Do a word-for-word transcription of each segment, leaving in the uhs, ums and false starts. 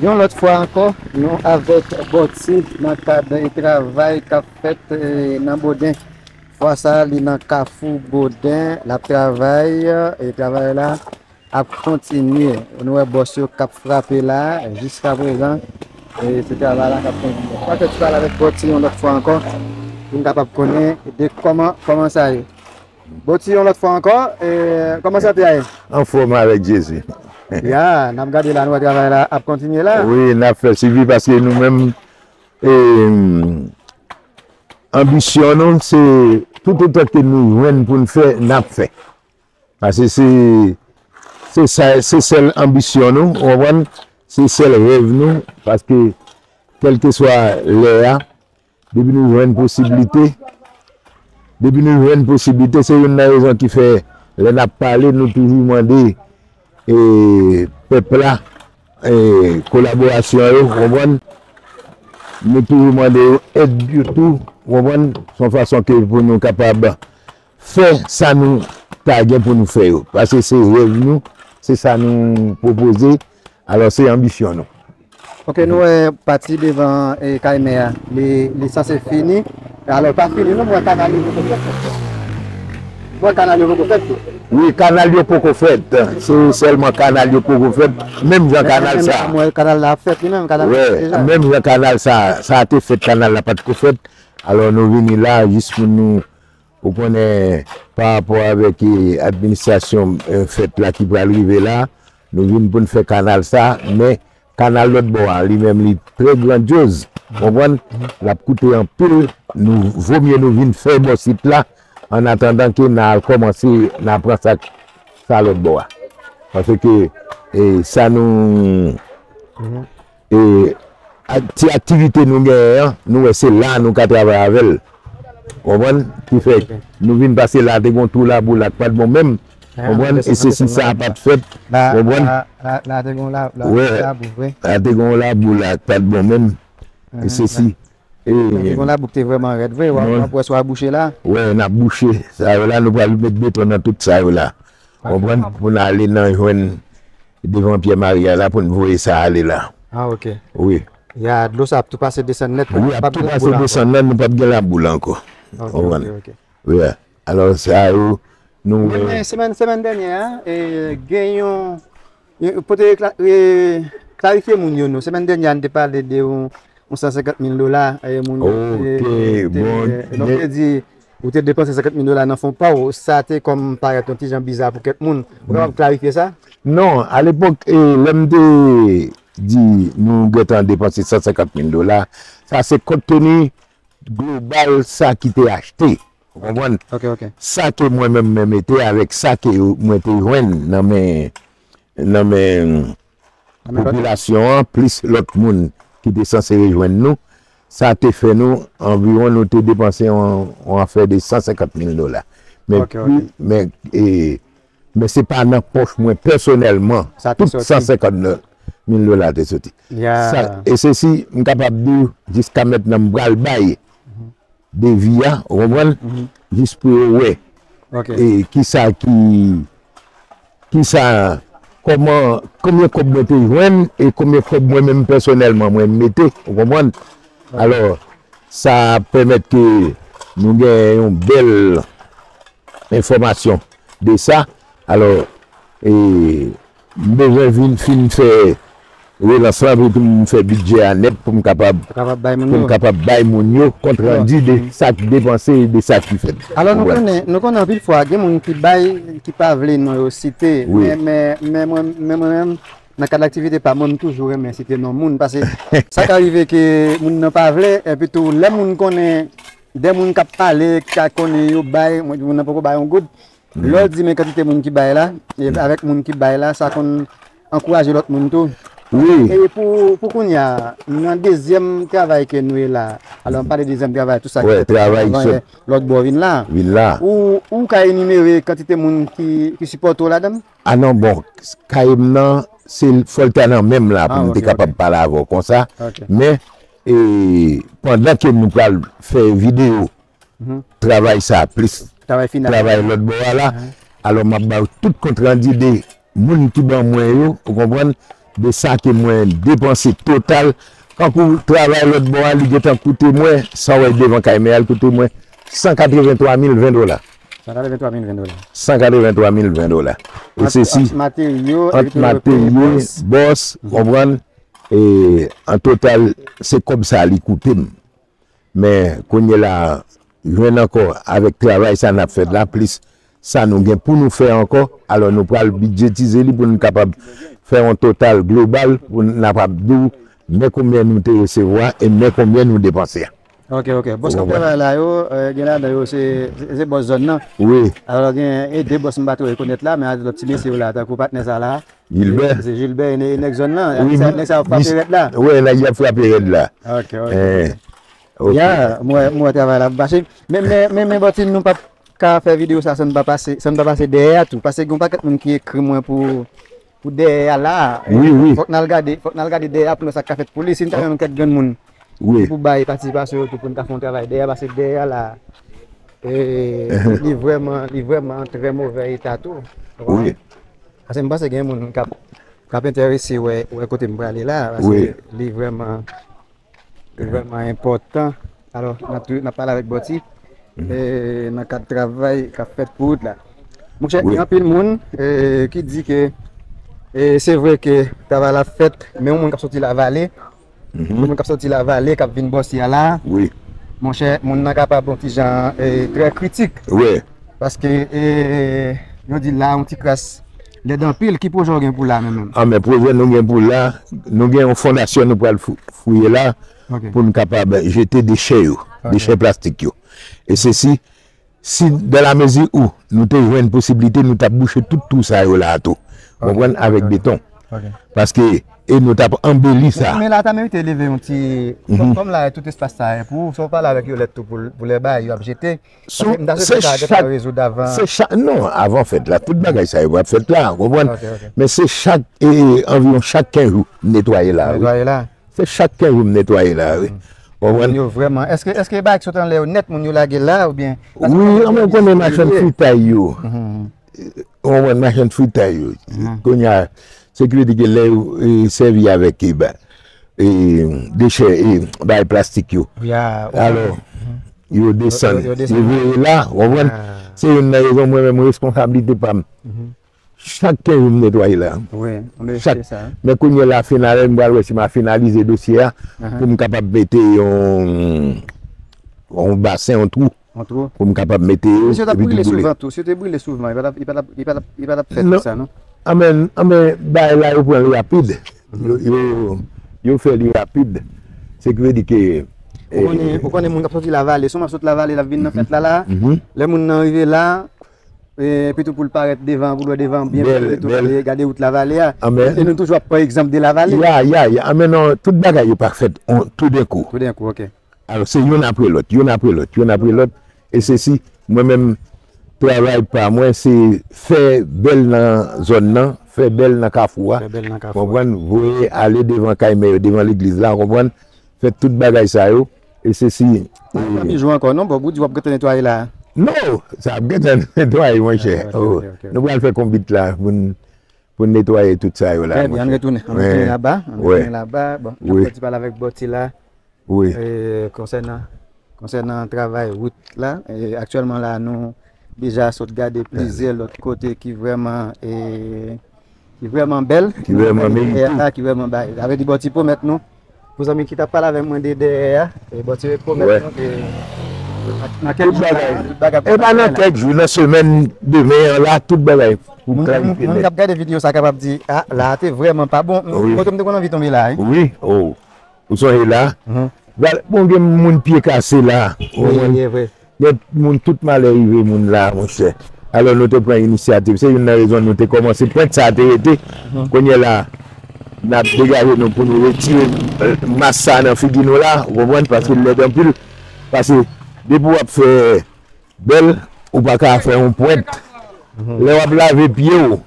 Yon lòt fwa ankò, nou avèk Bòti nan kad e travay k ap fèt, e, nan Boden. Fwa sa a, li nan Kafou Boden, l ap travay, e travay la ap kontinye. Nou wè bòs yo k ap frape la, jiska prezan, e se travay la k ap kontinye. Fwa ke ti pale avèk Bòti yon lòt fwa ankò, pou n kapab konnen de kòman, kòman sa ye. Bòti yon lòt fwa ankò, e kòman sante a ye? Anfòm avèk Jezi. Ya, n ap gade la, nou wè travay la ap kontinye la. Wi, n ap fè swivi paske nou menm, e, anbisyon nou, se tout otan ke nou jwenn pou n fè, n ap fè. Paske se, se sa, se sèl anbisyon nou, ou konprann? Se sèl rèv nou, paske kèlkeswa lè a, depi nou jwenn posiblite, depi nou jwenn posiblite, se youn nan rezon ki fè lè n ap pale, nou toujou mande, e, pèp la, e, kolaborasyon yo, ou konprann? Nou toujou mande yo èd yo tou, ou konprann? Se yon fason ke pou nou kapab fè sa nou ta gen pou nou fè yo. Paske se rèv nou, se sa nou pwopoze, alò se anbisyon nou. Ok, nou wè pati devan, e, kay mè a, li, li sanse fini. Alò, pa fini non, mwen kanal yo poko fèt. Mwen kanal yo poko fèt tou. Wi, kanal yo poko fèt. Se sèlman kanal yo poko fèt. Menm jan kanal sa. Mwen kanal la ap fèt li menm, kanal la ap fèt deja. Menm jan kanal sa, sa te fèt, kanal la pa t ko fèt. Alò, nou vini la jis pou nou, ou konnen, pa rapò avèk, e, administrasyon, e, fèt la ki pral rive la, nou vin pou n fè kanal sa, men kanal lòt bò a, li menm, li trè grandyoz, konprann? L ap koute anpil, nou, vomye nou vin fè bò sit la, an atandan ke n a al kòmanse, n a pran sa, sa lòt bò a. Paske, e, sa nou, e, ak-, ti aktivite nou genyen an, nou wè se la nou ka travay avè l. Konprann? Ki fè nou vin pase la, te gon twou labou la k pa t bon menm. Konprann? E se si sa a pa t fèt. Konprann? La, la, la te gon la, la, labou, vre. La te gon labou la k pa t bon menm. E se si. E te gon labou k te vrèman rèd, vre. W ap, w ap wè si w a bouche la. Wè, n ap bouche. Sa yo la, nou pral met beton nan tout sa yo la. Konprann? Pou n ale nan jwenn devan Pyè Mari a la pou n voye sa ale la. Ah, ok. Wi. Ya, dlo sa ap tou pase desann nèt. Wi, ap tou pase desann nèt, nou p ap gen labou la ankò. Ok, ok, ok. Wi. Alò, sa yo, nou, men, men, semèn, semèn dènyè a, e, gen yon, yon, pou te kla-, e, klarifye moun yo, nou. Semèn dènyè a, nou te pale de yon yon san senkant mil dola, e, moun yo te, te, donk te di, ou te depanse senkant mil dola nan fon pa w, sa te kòm parèt yon ti jan biza pou kèk moun. Ou kapab klarifye sa? Non, alepòk, e, lè m te di nou gentan depanse san senkant mil dola, sa se kont teni global sa ki te achte. Ou konprann? Ok, ok. Sa ke mwen menm mwen mete avèk sa ke mwen te jwenn nan men, nan men popilasyon an, plis lòt moun ki te sanse rejwenn nou, sa te fè nou anviwon nou te depanse yon, yon afè de san senkant mil dola. Men, ok, ok. Men, e, men se pa nan pòch mwen pèsonèlman, tout san senkant mil dola te soti. Sa, e se si m kapab di w, jiska mentnan m pral bay devi a, ou konprann? Jis pou yo wè, e, kisa ki, kisa, kòman, konbyen kòb mwen te jwenn e konbyen kòb mwen menm pèsonèlman mwen mete, ou konprann? Alò, sa ap pèmèt ke nou gen yon bèl enfòmasyon de sa. Alò, e, m bezwen vin fin fè relans lan pou m fè bidjè a nèt pou m kapab, pou m kapab bay moun yo kont randi de sa k depanse e de sa ki fèt. Alò, nou konnen, nou konnen anpil fwa, gen moun ki bay, ki pa vle non yo site. Wi. Men, men, men mwen, men mwen menm, nan kad aktivite pa mwen, m toujou renmen site non moun. Paske sa ka rive ke moun nan pa vle, epi tou, lè moun konnen, de moun k ap pale, ka konnen yo bay, moun nan poko bay yon goud, lè w di men kantite moun ki bay la, e avèk moun ki bay la, sa konn ankouraje lòt moun tou. Wi. E pou, pou kounye a, nan dezyèm travay ke nou ye la, alò, m pale dezyèm travay, tou sa ki fèt travay avan yè, lòt bò vin la. Vin la. Ou, ou ka enimere kantite moun ki, ki sipòte w ladan l? A non, bon, kay m nan, se fò l ta nan men m la pou m te kapab pale avè w konsa. Ok. Men, e, pandan ke nou pral fè videyo, travay sa plis travay lòt bò a la. Alò, m ap ba w tout kont randi de moun ki ban mwen yo, ou konprann, de sa ke mwen depanse total. Kankou travay lòt bò a, li gentan koute mwen, sa w wè devan kay mè a, l koute mwen san katrevenntwa mil ven dola. San katrevenntwa mil ven dola. San katrevenntwa mil ven dola. E se si, ant materyo, ant materyo, bòs, konprann, e an total, se kòb sa li koute m. Men kounye la, jwenn ankò avèk travay sa n ap fè la, plis sa nou gen pou nou fè ankò, alò nou pral bidjetize li pou nou kapab fè yon total global pou n ap ap di w men konbyen nou te resevwa e men konbyen nou depanse a. Ok, ok. Bòs k ap travay la yo, eh, gen ladan yo se, se, se bòs zòn nan. Wi. Alò gen e de bòs m pa twò rekonèt la, men a lòt ti mesye yo la, tankou patnè sa la. Jilbè. Se Jilbè, e nèg zòn nan. Wi, nèg sa yo frape rèd la. Wi, nèg y ap frape rèd la. Ok, ok. Eh, ok. Ya, m wè, m wè travay la ap mache. Men, men, men, men, Bòti, nou p ap ka fè videyo sa san n pa pase, san n pa pase dèyè a tou. Paske gen yon pakèt moun ki ekri mwen pou, pou dèyè a la. Wi, wi. Fòk n al gade, fòk n al gade dèyè a pou nou sa k ka fèt pou li. Si n ta jwenn yon kèk grenn moun ki pou bay patisipasyon yo tou pou n ka fè yon travay dèyè a, paske dèyè a la, e, li vrèman, li vrèman an trè movè eta tou. Wi. Paske m panse gen moun k ap, k ap enterese wè, wè kote m prale la. Paske li vrèman, li vrèman enpòtan. Alò, n ap tou, n ap pale avèk Bòti, e, nan kad travay k ap fèt pou wout la. Monchè, gen anpil moun, e, ki di ke, e, se vre ke travay la ap fèt, men yon moun k ap soti Lavale, yon moun k ap soti Lavale, k ap vin Bòti a la, monchè, moun nan kapab yon ti jan, e, trè kritik. Wi. Paske, e, yo di la, yon ti kras lèd anpil. Ki pwojè w gen pou la menm, menm? Ah, men pwojè nou gen pou la, nou gen yon fondasyon nou pral fou-, fouye la pou n kapab jete dechè yo, dechè plastik yo. E se si, si dans la mesure où nou te jwenn posiblite, nou t ap bouche tout twou sa yo la a tou. Konprann? Avèk beton. Paske, e nou t ap anbeli sa. Men la, ta merite leve yon ti, kòm, kòm la, tout espas sa a pou ou, sa w pale avèk Yolette tou pou, pou lè bagay yo ap jete. Paske m ta swete sa gentan rezoud avan. Se chak, non, avan fèt la, tout bagay sa yo ap fèt la, konprann? Men se chak, e, anviwon chak kenz jou, m netwaye la, wi. Se chak kenz jou m netwaye la, wi. Konprann? Yo vrèman, èske, èske bagay ki sot anlè yo nèt, moun yo lage la, oubyen? Wi, anmwen konnen machann fritay yo. Konprann, machann fritay yo. Kounye a, sekirite ke lè yo, e, sèvi avèk, e, ba, e, dechè, e, bagay plastik yo. Alò, yo desann, yo voye la, konprann? Se youn nan rezon mwen menm responsablite pa m. Chak kenz jou m netwaye la. Chak. Men kounye la, finalman, m pral wè si m a finalize dosye a pou m kapab mete yon, yon basen, yon twou pou m kapab mete yo. Misye t ap brile souvan tou. Si yo te brile souvan, li pa t ap, li pa t ap, li pa t ap, li pa t ap fè tout sa, non? Anben, anben, bagay la, yo pran l rapid. Yo, yo, yo fè li rapid. Se ki vle di ke, ou konnen, ou konnen moun k ap soti Lavale, si w ap sot Lavale, l ap vin nan fèt la, la. Lè moun nan rive la, e, epi tou pou l parèt devan, pou l wè devan byen, bèl, pou l tou gade, gade wout Lavale a. E nou toujou ap pran egzanp de Lavale. Ya, ya, ya. Anben non, tout bagay yo pa fèt on, toudenkou. Toudenkou, ok. Alò, se youn apre lòt, youn apre lòt, youn apre lòt. E se si, mwen menm, travay pa mwen, se fè bèl nan zòn nan, fè bèl nan kafou a. Fè bèl nan kafou a. Konprann? Voye ale devan kay mè yo, devan legliz la, konprann? Fè tout bagay sa yo. E se si. Pa gen jou ankò, non? Bon, ou di w ap gentan netwaye la. Non, sa ap gentan netwaye, monchè. Ah, ok, ok, ok. Nou pral fè konbit la pou n, pou n netwaye tout sa yo la, monchè. Trè byen, ann retounen. Ann retounen laba. Ann retounen laba. Bon, n ap fè ti pale avèk Bòti la. Wi. E, konsènan, konsènan travay wout la, e, aktyèlman la, nou deja sot gade plizyè lòt kote ki vrèman, e, ki vrèman bèl. Ki vrèman merite. Ki vrèman bay. Sa vle di, Bòti pwomèt nou, pou zanmi ki t ap pale avè mwen de dèyè a, e, Bòti pwomèt nou ke nan kèk jou, tout bagay ap fèt la. E pa nan kèk jou, nan semèn, demen an la, tout bagay pou klarifye nèt. Moun k ap gade videyo sa kapab di, a, la a te vrèman pa bon. Wi. Kote m te konn anvi tonbe la, wi. Wi, o. Ou sonje la? Bon, gen moun pye kase la. Gen moun tout malè rive moun la, monchè. Alò, nou te pran inisyativ. Se youn nan rezon nou te kòmanse. Pwent sa a te rete. Kounye a la, n ap degaje nou pou nou retire, e, mas sa a nan figi nou la. Ou konprann? Paske l lèd anpil. Paske depi w ap fè bèl, ou pa ka fè yon pwent. Lè w ap lave pye w,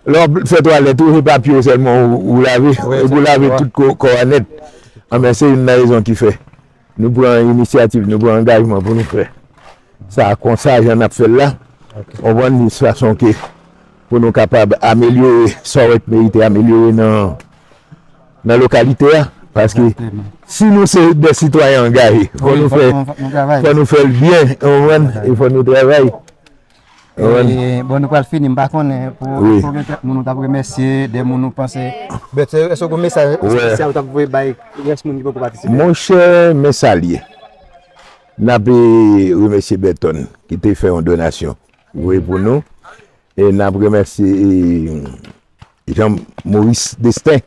lè w ap fè twalèt ou, se pa pye w sèlman ou, ou lave, epi ou lave tout kò, kò a nèt. Anben, se youn nan rezon ki fè nou pran inisyativ, nou pran angajman pou nou fè sa konsa, jan n ap fè l la. Konprann? Yon fason ke pou nou kapab amelyore sa w wè k merite amelyore nan, nan lokalite a. Paske si nou se de sitwayen angaje, fò nou fè, fò nou fè l byen, ou konprann? E fò nou travay. Ou konprann? Bon, nou pral fini, m pa konnen pou, pou gen kèk moun ou t ap remèsye, de moun ou panse. Bèt, èske w gen mesaj espesyal ou t ap voye bay rès moun ki poko patisipe? Monchè, men sa l ye. N ap, eh, remèsye Berton ki te fè yon donasyon voye pou nou. E n ap remèsye, eh, Jean Maurice Destin.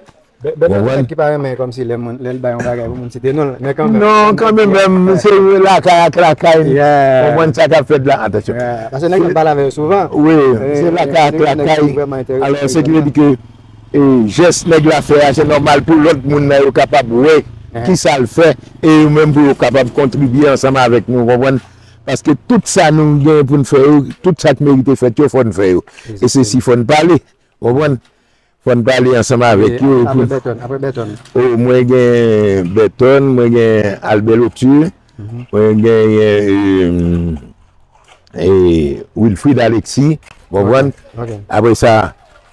Berton se nèg ki pa renmen kòmsi lè moun, lè l bay yon bagay pou moun site non l, men kanmenm. Non, kanmenm, menm, se lakay ak lakay. Konprann sa k ap fèt la, atansyon. Paske nèg yo pale avè yo souvan. Wi, se lakay ak lakay. Alò, se ki vle di ke, eh, jès nèg la fè a, se nòmal pou lòt moun nan yo kapab wè kisa l fè, e yo menm pou yo kapab kontribye ansanm avèk nou, konprann? Paske tout sa nou gen pou n fè yo, tout sa k merite fèt yo, fò n fè yo. E se si fò n pale, konprann? Fò n pale ansanm avèk yo. Apre Berton, apre Berton. O, mwen gen Berton, mwen gen Albert Lauture, mwen gen, eh, eh, Wilfrid Alexis, konprann? Apre sa,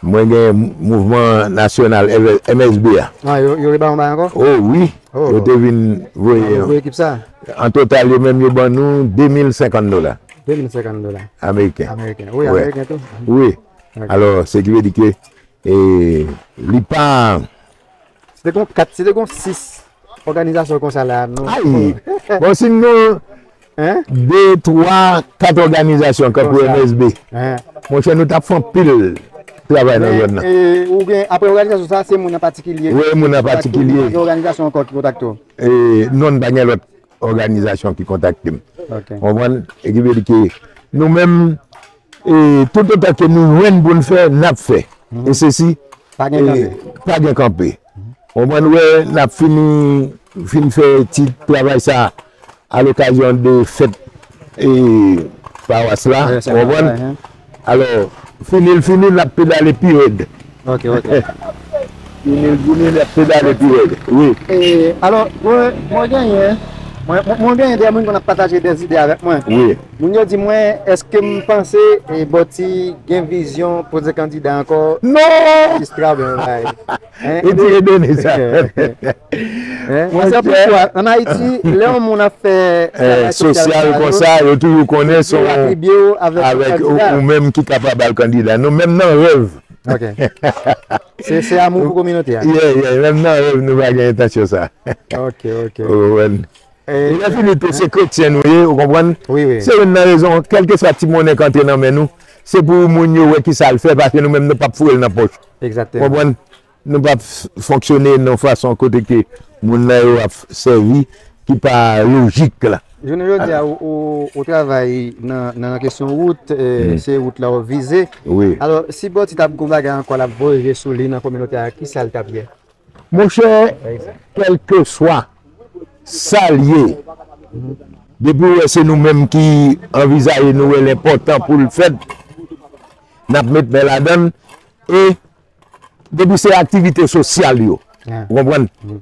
mwen gen Mouvman Nasyonal M S B a. Ah, yo, yo rebay yon bay ankò? O wi, yo te vin voye. Gwo ekip sa. An total, yo menm yo ban nou de mil senkant dola. De mil senkant dola. Ameriken. Ameriken. Wi, ameriken tou. Wi. Alò, se ki vle di ke, eh, li pa. Si te gon kat, si te gon sis òganizasyon konsa la, nou. Ay! Bon, si nou de, twa, kat òganizasyon kankou M S B. Monchè, nou t ap fè anpil travay nan zòn nan. Men, eh, ou gen, apre òganizasyon sa, se moun an patikilye. Wi, moun an patikilye. Pa gen òganizasyon ankò ki kontakte w? Eh, non, n pa gen lòt òganizasyon ki kontakte m. Konprann? E ki vle di ke nou menm, e, toutotan ke nou jwenn pou n fè, n ap fè. E se si, pa gen kanpe. Konprann, wè, n ap fini, fin fè ti travay sa a lokazyon de fèt, e, pawas la, konprann? Alò, fini l fini, n ap pedale pi rèd. Ok, ok. Fini l fini, n ap pedale pi rèd. Wi. E, alò, mwen, mwen genyen, mwen, mwen, mwen genyen de moun ki konn ap pataje de zide avèk mwen. Wi. Moun yo di mwen, èske m panse, e, Bòti gen vizyon pou l se kandida ankò? Non! Jis travay. Retire done sa. An Ayiti, lè yon moun ap fè travay sosyal konsa, yo toujou konnen se yon, avèk ou menm ki kapab al kandida. Nou menm nan rèv. Ok. Se, se amou pou kominote a. Yeah, yeah, menm nan rèv, nou pa gen entansyon sa. Ok, ok. Ou konprann? E lè fini tou, se kretyen nou ye, ou konprann? Wi, wi. Se youn nan rezon, kèlkeswa ti monnen k antre nan men nou, se pou moun yo wè kisa l fè, paske nou menm nou p ap foure l nan pòch. Egzakteman. Konprann? Nou p ap f-, fonksyone nan fason kote ke moun nan yo ap sèvi ki pa lojik la. Jounen jodi a, ou, ou, ou travay nan, nan kesyon wout, e, se wout la w vize. Wi. Alò, si Bòti t ap gon bagay ankò l ap voye sou li nan kominote a, kisa l t ap ye? Monchè, kèlkeswa sa l ye, depi w wè se nou menm ki anvizaje, nou wè l enpòtan pou l fèt, n ap met men ladan l, e depi se aktivite sosyal yo, ou konprann, n,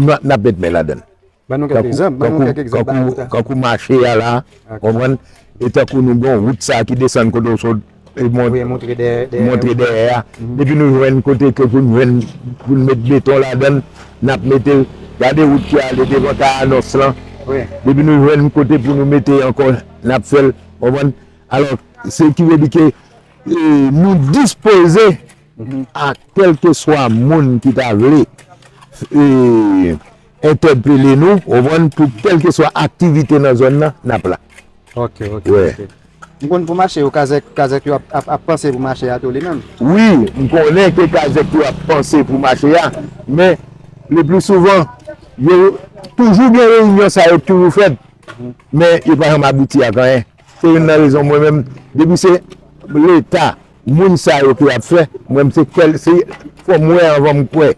n ap met men ladan l. Ban nou kèk egzanp, ban nou kèk egzanp. Kankou, kankou mache a la, konprann? E tankou nou gen yon wout sa ki desann kote w sot, e mont-, montre dèyè a. Depi nou jwenn kote ke pou n jwenn, pou n met beton ladan l, n ap mete l. Gade wout ki ale devan kay Anons lan. Depi nou jwenn kote pou nou mete ankò, n ap fè l. Konprann? Alò, se ki vle di ke, e, nou dispoze a kèlkeswa moun ki ta vle, e, entèpele nou, ou konprann, pou kèlkeswa aktivite nan zòn nan, n ap la. Ok, ok, ok. M konn pou mache yo, kazèk, kazèk yo ap, ap, ap panse pou mache a tou li menm. Wi, m konnen ke kazèk yo ap panse pou mache a, men le pli souvan, yo toujou gen reyinyon sa yo toujou fèt, men yo pa janm abouti ak anyen. Se youn nan rezon mwen menm, depi se Leta, moun sa yo ki ap fè, mwen menm se kèl, se fò m wè anvan m kwè.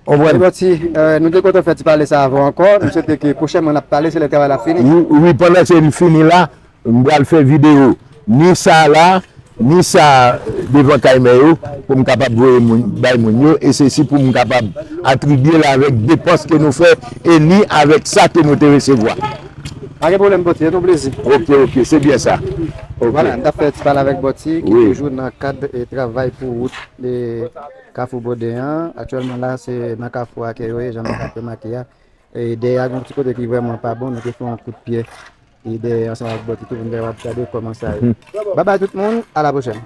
Konprann? Ebyen, ti, e, nou te kontan fè ti pale sa avè w ankò. Nou swete ke pwochènman n ap pale, se lè travay la fini. Wi, wi, pandan se li fini la, m pral fè videyo. Ni sa la, ni sa devan kay mè yo, pou m kapab voye moun, bay moun yo, e se si pou m kapab atribye l avèk depans ke nou fè, e ni avèk sa ke nou te resevwa. Pa gen pwoblèm, Bòti, se yon plezi. Ok, ok, se byen sa. Ok. Vwala, n t ap fè ti pale avèk Bòti ki Wi. Toujou nan kad e travay pou wout e Kafou Boden an. Aktyèlman la, se nan kafou a ke yo ye, jan nou ka remake a. E dèyè a gen yon ti kote ki vrèman pa bon, nou te fè yon kout pye. E dèyè ansanm avèk Bòti tou, pou nou kapab gade kòman sa ye. Babay tout moun, a la pwochèn.